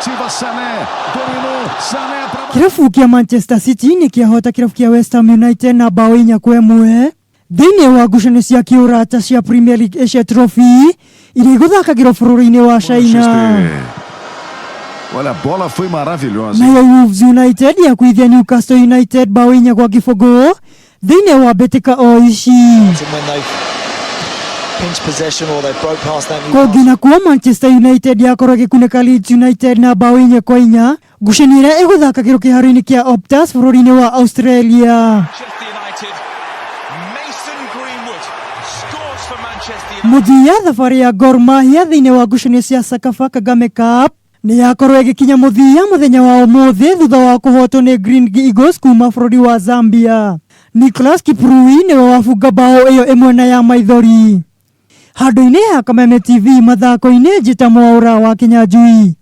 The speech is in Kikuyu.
Tentativa Sané, dominou, Sané para Kĩrabu kĩa Manchester City nĩ kĩahota kĩrabu kĩa West Ham United na mbaũ 4-1 thĩinĩ wa ngucanio cia kĩũrata cia Premier League Asia Trophy iria igũthakagĩrwo bũrũri-inĩ wa China. Manchester. Olha, a bola foi maravilhosa. Nayo Wolves United yakuithia Newcastle United mbaũ 4-0 thĩinĩ wa mbĩtĩka o ici. When they've pinched possession or they've broke past that Kũngĩ Newcastle nakuo Manchester United yakorwo ĩgĩkunĩka Leeds United na mbaũ 4-4 ngucanio ĩrĩa ĩgũthakagĩrwo kĩharo-inĩ kĩa Optus bũrũri-inĩ wa Australia. Manchester United. Mason Greenwood scores for Manchester United. Mũthia thabarĩ ya Gor Mahia thĩinĩ wa ngucanio cia Sakafa Kagame Cup nĩ yakorwo ĩgĩkinya mũthia mũthenya wa ũmũthĩ thutha wa kũhotwo nĩ Green Eagles kuma bũrũri wa Zambia. Nicholas Kiprui nĩwe wabunga mbaũ ĩyo ĩmwe na ya maithori. Handũ-inĩ ha Kameme TV mathako-inĩ njĩta Mwaũra wa Kĩnyanjui.